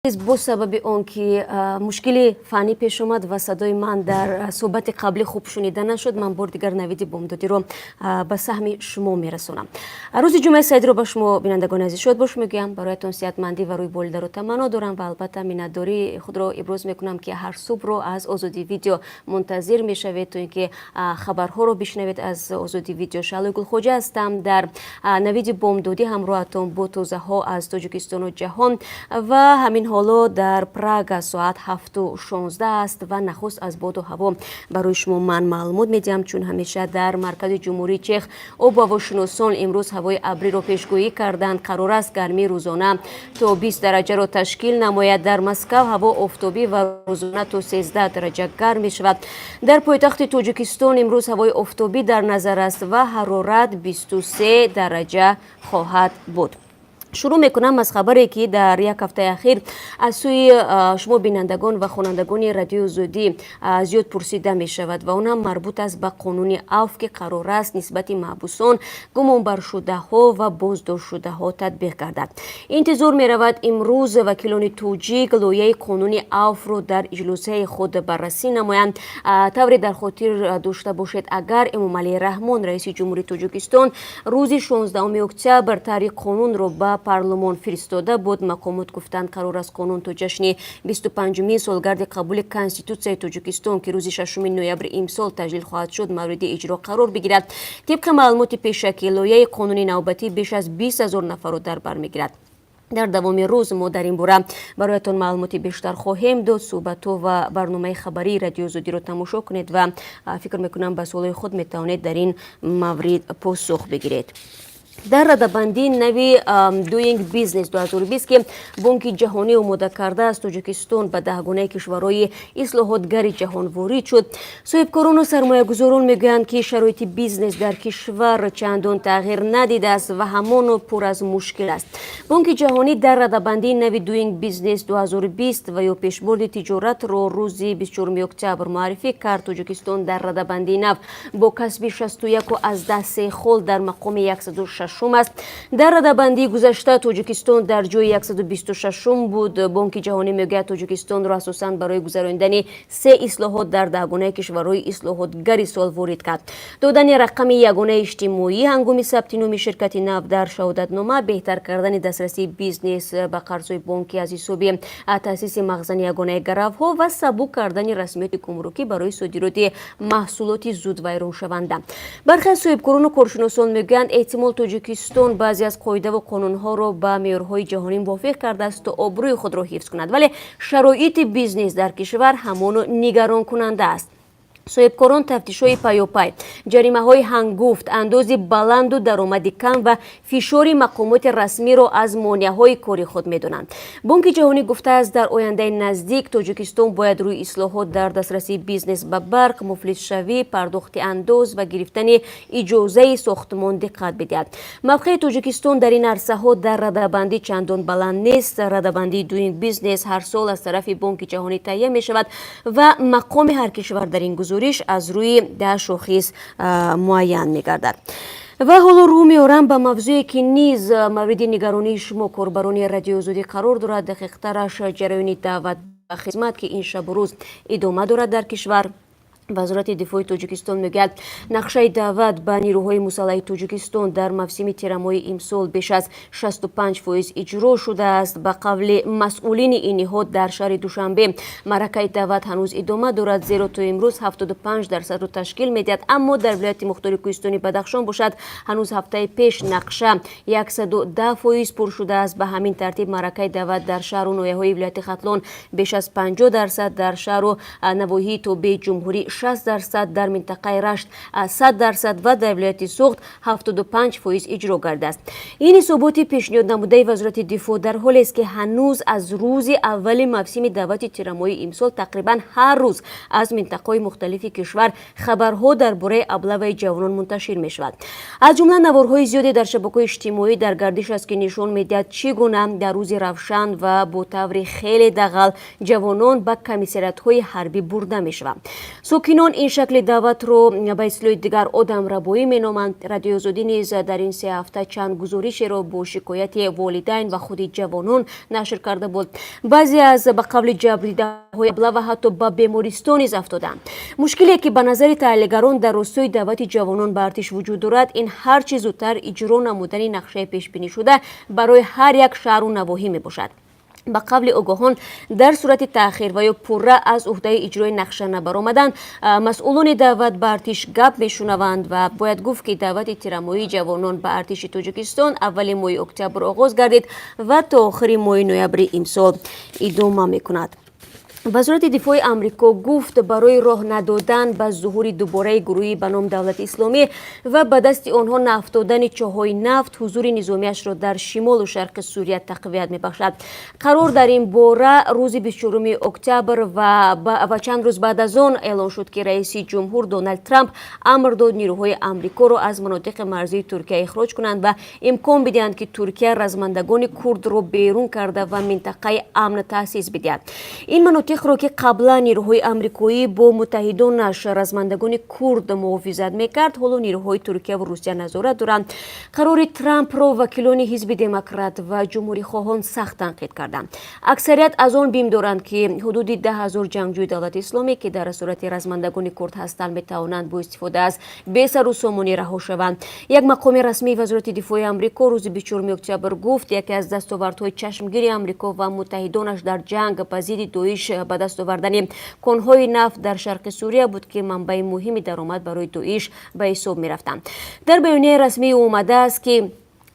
Бо сабаби он ки мушкили фаннӣ пеш омад ва садои ман дар суҳбати қаблӣ хуб шунида нашуд, ман бори дигар навиди бомдодиро ба саҳми шумо мерасонам. Рӯзи ҷумъаи саидро ба шумо, бинандагони азиз, шодбош мегӯям. Бароятон сиҳатмандӣ ва рӯи болидаро таманно дорам ва албатта миннатдории худро иброз мекунам, ки ҳар субҳро аз Озодӣ Видео мунтазир мешавед, то ин ки хабарҳоро бишнавед аз Озодӣ Видео. Шаҳлои Гулхоҷа ҳастам, дар навиди бомдодӣ ҳамроҳатон бо тозаҳо аз Тоҷикистону ҷаҳон. Ва ҳамин ҳоло дар Прага соат 7:16 аст ва нахуст аз боду ҳаво барои шумо ман маълумот медиҳам. Чун ҳамеша, дар маркази Ҷумҳурии Чех обу ҳавошиносон имрӯз ҳавои абриро пешгӯӣ карданд. Қарор аст гармии рӯзона то 20 дараҷаро ташкил намояд. Дар Москав ҳаво офтобӣ ва рӯзона то 13 дараҷа гарм мешавад. Дар пойтахти Тоҷикистон имрӯз ҳавои офтобӣ дар назар аст ва ҳарорат 23 дараҷа хоҳад буд. Шурӯъ мекунам аз хабаре, ки дар як ҳафтаи ахир аз сӯи шумо, бинандагон ва хонандагони Радиои Озодӣ, зиёд пурсида мешавад ва он ҳам марбут аст ба қонуни авф, ки қарор аст нисбати маҳбусон, гумонбаршудаҳо ва боздоштшудаҳо татбиқ гардад. Интизор меравад, имрӯз вакилони тоҷик лоиҳаи қонуни авфро дар иҷлосияи худ баррасӣ намоянд. Тавре дар хотир дошта бошед, агар Эмомалӣ Раҳмон, раиси ҷумҳурии Тоҷикистон, рӯзи 16 октябр тарҳи қонунро ба парлумон фиристода буд. Мақомот гуфтанд, қарор аст қонун то ҷашни 25-умин солгарди қабули Конститутсияи Тоҷикистон, ки рӯзи 6 ноябри имсол таҷлил хоҳад шуд, мавриди иҷро қарор бигирад. Тибқи маълумоти пешакӣ, лоиҳаи қонуни навбатӣ беш аз 20 000 нафарро дар бар мегирад. Дар давоми рӯз мо дар ин бора бароятон маълумоти бештар хоҳем дод. Суҳбатҳо ва барномаи хабарии Радиои Озодиро тамошо кунед ва фикр мекунам, ба суолҳои худ метавонед дар ин маврид посух бигиред. Дар радабандии нави Doing Business 2020, ки Бонки Ҷаҳонӣ омода кардааст, Тоҷикистон ба даҳгонаи кишварҳои ислоҳотгари ҷаҳон ворид шуд. Соҳибкорону сармоягузорон мегӯянд, ки шароити бизнес дар кишвар чандон тағйир надидааст ва ҳамоно пур аз мушкил аст. Бонки Ҷаҳонӣ дар радабандии нави Doing Business 2020 ва ё пешбурди тиҷоратро рӯзи 24 октябр муаррифӣ кард. Тоҷикистон дар радабандии нав бо касби 61,3 хол дар мақоми 106 аст. Дар радабандии гузашта Тоҷикистон дар ҷои 126 буд. Бонки Ҷаҳонӣ мегӯяд, Тоҷикистонро асосан барои гузаронидани се ислоҳот дар даҳгонаи кишварҳои ислоҳотгари сол ворид кард: додани рақами ягонаи иҷтимоӣ ҳангоми сабти номи ширкати нав дар шаҳодатнома, беҳтар кардани дастрасии бизнес ба қарзҳои бонкӣ аз ҳисоби таъсиси мағзани ягонаи гаравҳо ва сабук кардани расмиёти гумрукӣ барои содироти маҳсулоти зудвайроншаванда. Бархе аз соҳибкорону коршиносон мегӯянд, эҳтимол, Тоҷикистон баъзе аз қоидаву қонунҳоро ба меъёрҳои ҷаҳонӣ мувофиқ кардааст, то обрӯи худро ҳифз кунад, вале шароити бизнес дар кишвар ҳамоно нигаронкунанда аст. Соҳибкорон тафтишҳои паёпай, ҷаримаҳои ҳангуфт, андози баланду даромади кам ва фишори мақомоти расмиро аз монеаҳои кори худ медонанд. Бонки Ҷаҳонӣ гуфтааст, дар ояндаи наздик Тоҷикистон бояд рӯи ислоҳот дар дастрасии бизнес ба барқ, муфлисшавӣ, пардохти андоз ва гирифтани иҷозаи сохтмон диққат бидиҳад. Мавқеи Тоҷикистон дар ин арсаҳо дар радабандӣ чандон баланд нест. Радабандии Doing Business ҳар сол аз тарафи Бонки Ҷаҳонӣ таҳия мешавад ва мақоми ҳар кишвар дар ин гузориш аз рӯи 10 шохис муайян мегардад. Ва ҳоло рӯ меорам ба мавзӯе, ки низ мавриди нигаронии шумо, корбарони Радиои Озодӣ, қарор дорад. Дақиқтараш, ҷараёни даъват ба хизмат, ки ин шабу рӯз идома дорад дар кишвар. Вазорати дифои Тоҷикистон мегӯяд, нақшаи даъват ба нирӯҳои мусаллаҳи Тоҷикистон дар мавсими тирамоҳи имсол беш аз 65% иҷро шудааст. Ба қавли масъулини ин ниҳод, дар шаҳри Душанбе маъракаи даъват ҳанӯз идома дорад, зеро то имрӯз 75 дарсадро ташкил медиҳад. Аммо дар вилояти мухтори кӯҳистони Бадахшон бошад, ҳанӯз ҳафтаи пеш нақша 110% пур шудааст. Ба ҳамин тартиб, маъракаи даъват дар шаҳру ноҳияҳои вилояти Хатлон беш аз 50%, дар шаҳру навоҳии тобеи ҷумҳурӣ 60%, дар минтақаи Рашт 100% ва дар вилояти Суғд 75% иҷро гардааст. Ин ҳисоботи пешниҳод намудаи Вазорати дифоъ дар ҳолест, ки ҳанӯз аз рӯзи аввали мавсими даъвати тирамоҳи имсол тақрибан ҳар рӯз аз минтақаҳои мухталифи кишвар хабарҳо дар бораи облаваи ҷавонон мунташир мешавад. Аз ҷумла наворҳои зиёде дар шабакаҳои иҷтимоӣ дар гардиш аст, ки нишон медиҳад, чӣ гуна дар рӯзи равшан ва бо таври хеле дағал ҷавонон ба комиссариатҳои ҳарбӣ бурда мешаванд. Сокинон ин шакли даъватро ба истилоҳи дигар одамрабоӣ меноманд. Радиои Озодӣ низ дар ин 3 ҳафта чанд гузоришеро бо шикояти волидайн ва худи ҷавонон нашр карда буд. Баъзе аз ба қавли ҷабрдидаҳои ва ҳатто ба бемористон низ афтоданд. Мушкиле, ки ба назари таҳлилгарон дар ростои даъвати ҷавонон ба артиш вуҷуд дорад, ин ҳар чӣ зудтар иҷро намудани нақшаи пешбинишуда барои ҳар як шаҳру навоҳӣ мебошад. Ба қавли огоҳон, дар сурати таъхир ва ё пурра аз уҳдаи иҷрои нақша набаромадан, масъулони даъват ба артиш гап мешунаванд. Ва бояд гуфт, ки даъвати тирамоҳии ҷавонон ба артиши Тоҷикистон аввали моҳи октябр оғоз гардид ва то охири моҳи ноябри имсол идома мекунад. Вазорати дифои Амрико гуфт, барои роҳ надодан ба зуҳури дубораи гурӯҳи ба ном Давлати Исломӣ ва ба дасти онҳо наафтодани чоҳҳои нафт, ҳузури низомиашро дар шимолу шарқи Сурия тақвият мебахшад. Қарор дар ин бора рӯзи 24 октябр ва чанд рӯз баъд аз он эълон шуд, ки раиси ҷумҳур Доналд Трамп амр дод нирӯҳои Амрикоро аз манотиқи марзии Туркия ихроҷ кунанд ва имкон бидиҳанд, ки Туркия размандагони курдро берун карда ва минтақаи амн таъсис бидиҳад. Ин манотиқро, ки қаблан нирӯҳои амрикоӣ бо муттаҳидонаш размандагони курд муҳофизат мекард, ҳоло нирӯҳои Туркия ва Русия назорат доранд. Қарори Трампро вакилони ҳизби Демократ ва ҷумҳурихоҳон сахт танқид карданд. Аксарият аз он бим доранд, ки ҳудуди 10 000 ҷангҷӯи Давлати Исломӣ, ки дар асорати размандагони курд ҳастанд, метавонанд бо истифода аз бесару сомонӣ раҳо шаванд. Як мақоми расмии Вазорати дифои Амрико рӯзи 24 октябр гуфт, яке аз дастовардҳои чашмгири Амрико ва муттаҳидонаш дар ҷанг ба зидди Доиш ба даст овардани конҳои нафт дар шарқи Сурия буд, ки манбаи муҳими даромад барои Доиш ба ҳисоб мерафтанд. Дар баёнияи расмии омадааст, ки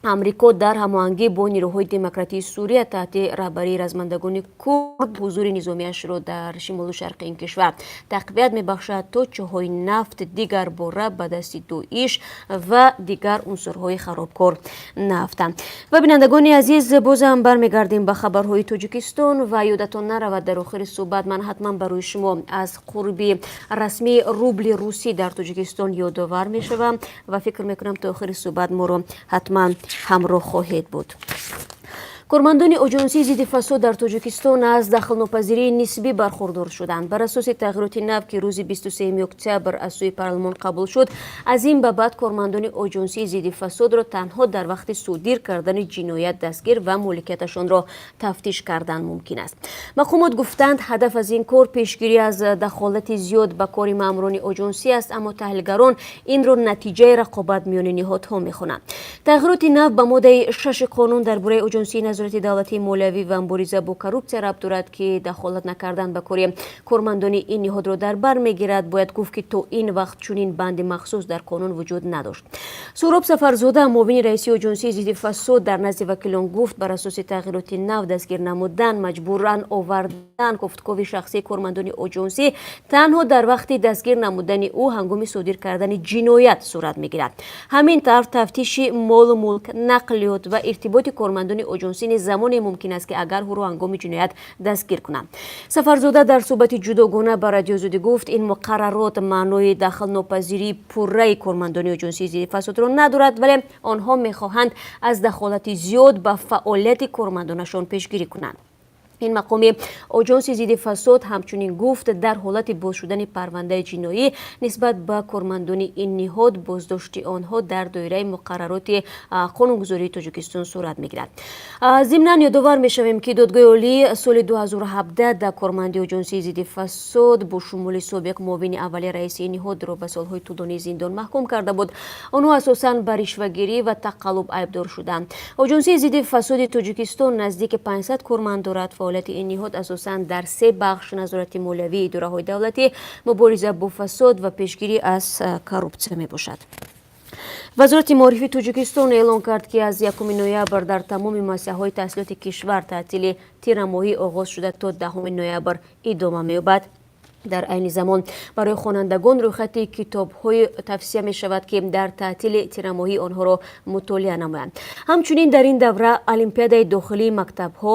Амрико дар ҳамоҳангӣ бо нирӯҳои демократии Сурия таҳти раҳбарии размандагони курд ҳузури низомиашро дар шимолу шарқи ин кишвар тақвият мебахшад, то чоҳҳои нафт дигар бора ба дасти Доиш ва дигар унсурҳои харобкор наафтанд. Ва, бинандагони азиз, бозам бармегардем ба хабарҳои Тоҷикистон. Ва ёдатон наравад, дар охири суҳбат ман ҳатман барои шумо аз қурби расмии рубли русӣ дар Тоҷикистон ёдовар мешавам ва фикр мекунам, то охири суҳбат моро ҳатман ҳамроҳ хоҳед буд. Кормандони Оҷонсии зидди фасод дар Тоҷикистон аз дахлнопазирии нисбӣ бархурдор шуданд. Бар асоси тағйироти нав, ки рӯзи 23 октябр аз сӯи парлумон қабул шуд, аз ин ба баъд кормандони Оҷонсии зидди фасодро танҳо дар вақти содир кардани ҷиноят дастгир ва моликияташонро тафтиш кардан мумкин аст. Мақомот гуфтанд, ҳадаф аз ин кор пешгирӣ аз дахолати зиёд ба кори маъмурони оҷонсӣ аст, аммо таҳлилгарон инро натиҷаи рақобат миёни ниҳодҳо мехонанд. Тағйироти нав ба моддаи шаши қонун дар бораи Оҷонсии назорати давлатии молиявӣ ва мубориза бо коррупсия рабт дорад, ки дахолат накардан ба кори кормандони ин ниҳодро дар бар мегирад. Бояд гуфт, ки то ин вақт чунин банди махсус дар қонун вуҷуд надошт. Суҳроб Сафарзода, муовини раиси Оҷонсии зидди фасод, дар назди вакилон гуфт, бар асоси тағйироти нав дастгир намудан, маҷбуран овардан, кофтукови шахсии кормандони оҷонсӣ танҳо дар вақти дастгир намудани ӯ ҳангоми содир кардани ҷиноят сурат мегирад. Ҳамин тавр, тафтиши молу мулк, нақлиёт ва иртиботи кормандони оҷонсӣ низ замоне мумкин аст, ки агар ӯро ҳангоми ҷиноят дастгир кунанд. Сафарзода дар суҳбати ҷудогона ба Радиои Озодӣ гуфт, ин муқаррарот маънои дахлнопазирии пурраи кормандони оҷонсии зидди фасодро надорад, вале онҳо мехоҳанд аз дахолати зиёд ба фаъолияти кормандонашон пешгирӣ кунанд. Ин мақоми Оҷонси зидди фасод ҳамчунин гуфт, дар ҳолати боз шудани парвандаи ҷиноӣ нисбат ба кормандони ин ниҳод, боздошти онҳо дар доираи муқаррароти қонунгузории Тоҷикистон сурат мегирад. Зимнан, ёдовар мешавем, ки Додгоҳи Олӣ соли 2017 да корманди Оҷонсии зидди фасод бо шумули собиқ муовини аввали раиси ин ниҳодро ба солҳои тӯлонии зиндон маҳкум карда буд. Онҳо асосан ба ришвагирӣ ва тақаллуб айбдор шуданд. Оҷонсии зидди фасоди Тоҷикистон наздики 500 корманд дорад. Фаъолияти ин ниҳод асосан дар се бахш: назорати молиявии идораҳои давлатӣ, мубориза бо фасод ва пешгирӣ аз коррупсия мебошад. Вазорати маорифи Тоҷикистон эълон кард, ки аз 1 ноябр дар тамоми муассисаҳои таҳсилоти кишвар таътили тирамоҳӣ оғоз шуда, то 10 ноябр идома меёбад. Дар айни замон барои хонандагон рӯйхати китобҳое тавсия мешавад, ки дар таътили тирамоҳӣ онҳоро мутолиа намоянд. Ҳамчунин, дар ин давра олимпиадаи дохилии мактабҳо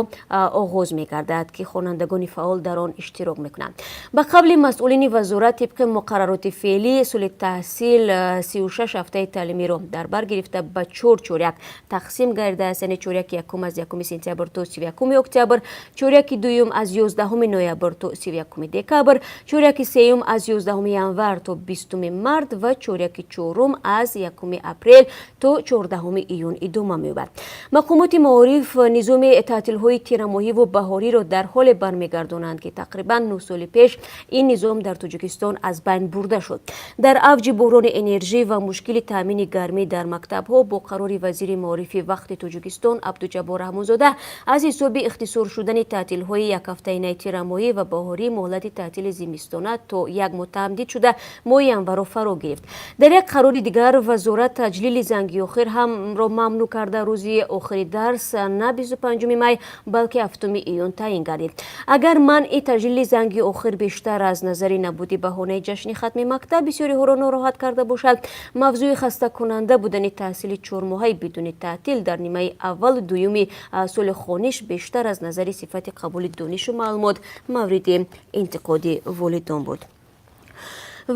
оғоз мегардад, ки хонандагони фаъол дар он иштирок мекунанд. Ба қавли масъулини вазорат, тибқи муқаррароти феълӣ, соли таҳсил 36 ҳафтаи таълимиро дар бар гирифта, ба чор чоряк тақсим гардидааст, яъне чоряки якум аз 1 сентябр то 31 октябр, чоряки дуюм аз 11 ноябр то 31 декабр. Чоряки сеюм аз 11 январ то 20 март ва чоряки чорум аз 1 апрел то 14 июн идома меёбад. Мақомоти маориф низоми таътилҳои тирамоҳиву баҳориро дар ҳоле бармегардонанд, ки тақрибан 9 соли пеш ин низом дар Тоҷикистон аз байн бурда шуд. Дар авҷи буҳрони энержӣ ва мушкили таъмини гармӣ дар мактабҳо бо қарори вазири маорифи вақти Тоҷикистон Абдуҷаббор Раҳмонзода аз ҳисоби ихтисор шудани таътилҳои якҳафтаинаи тирамоҳӣ ва баҳорӣ муҳлати таътили зимистона то як моҳ тамдид шуда, моҳи январро фаро гирифт. Дар як қарори дигар вазорат таҷлили занги охир ҳамро мамнӯъ карда, рӯзи охири дарс на 25 май, балки 7 июн таъин гардид. Агар манъи таҷлили занги охир бештар аз назари набуди баҳонаи ҷашни хатми мактаб бисёриҳоро нороҳат карда бошад, мавзӯи хастакунанда будани таҳсили чормоҳаи бидуни таътил дар нимаи аввалу дуюми соли хониш бештар аз назари сифати қабули донишу маълумот мавриди интиқоди волидон буд.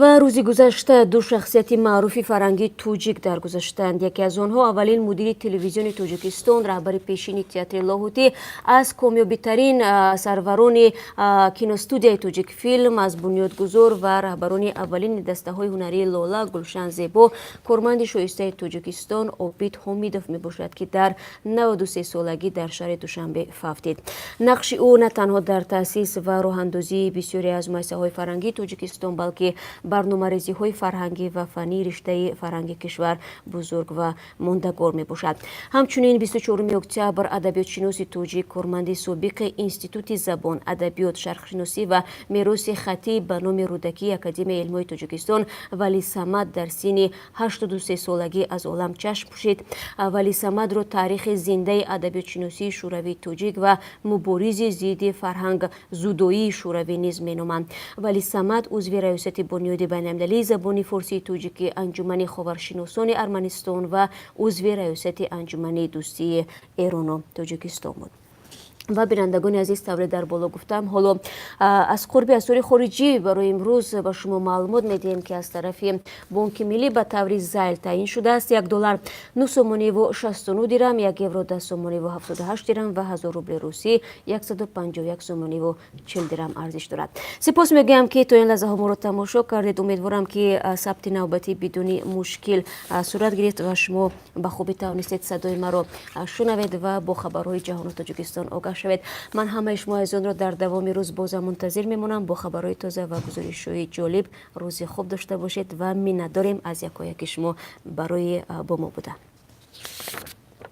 Ва рӯзи гузашта ду шахсияти маъруфи фарҳангии тоҷик даргузаштанд. Яке аз онҳо аввалин мудири Телевизиони Тоҷикистон, раҳбари пешини Театри Лоҳутӣ, аз комёбитарин сарварони киностудияи Тоҷикфилм, аз бунёдгузор ва раҳбарони аввалини дастаҳои ҳунарии Лола, Гулшан, Зебо, корманди шоистаи Тоҷикистон Обид Ҳомидов мебошад, ки дар 93 солагӣ дар шаҳри Душанбе фавтид. Нақши ӯ на танҳо дар таъсис ва роҳандозии бисёре аз муассисаҳои фарҳангии Тоҷикистон, балки барномарезиҳои фарҳангӣ ва фаннии риштаи фарҳанги кишвар бузург ва мондагор мебошад. Ҳамчунин 24 октябр адабиётшиноси тоҷик, корманди собиқи Институти забон, адабиёт, шарқшиносӣ ва мероси хаттӣ ба номи Рӯдакии Академияи илмҳои Тоҷикистон Вали Самад дар синни 83 солагӣ аз олам чашм пӯшид. Вали Самадро таърихи зиндаи адабиётшиносии шӯравии тоҷик ва муборизи зидди фарҳангзудоии шӯравӣ низ меноманд. Вали Самад узви раёсати Бунёди байналмилалии забони форсии тоҷикӣ, Анҷумани ховаршиносони Арманистон ва узви раёсати Анҷумани дӯстии Эрону Тоҷикистон буд. Ва бинандагони азиз, тавре дар боло гуфтам, ҳоло аз қурби асъори хориҷӣ барои имрӯз ба шумо маълумот медиҳем, ки аз тарафи Бонки Миллӣ ба таври зайл таъин шудааст. 1 доллар 9 сомониву 69 дирам, 1 евро 10 сомониву 78 дирам ва 1000 рубли русӣ 151 сомониву 40 дирам арзиш дорад. Сипос мегӯям, ки то ин лаҳзаҳо моро тамошо кардед. Умедворам, ки сабти навбатӣ бидуни мушкил сурат гирифт ва шумо ба хубӣ тавонистед садои маро шунавед ва бо хабарҳои ҷаҳону Тоҷикистон огаҳ шавед. Ман ҳамаи шумо азизонро дар давоми рӯз бозам мунтазир мемонам бо хабарҳои тоза ва гузоришҳои ҷолиб. Рӯзи хуб дошта бошед ва миннатдорем аз якояки шумо барои бо мо будан.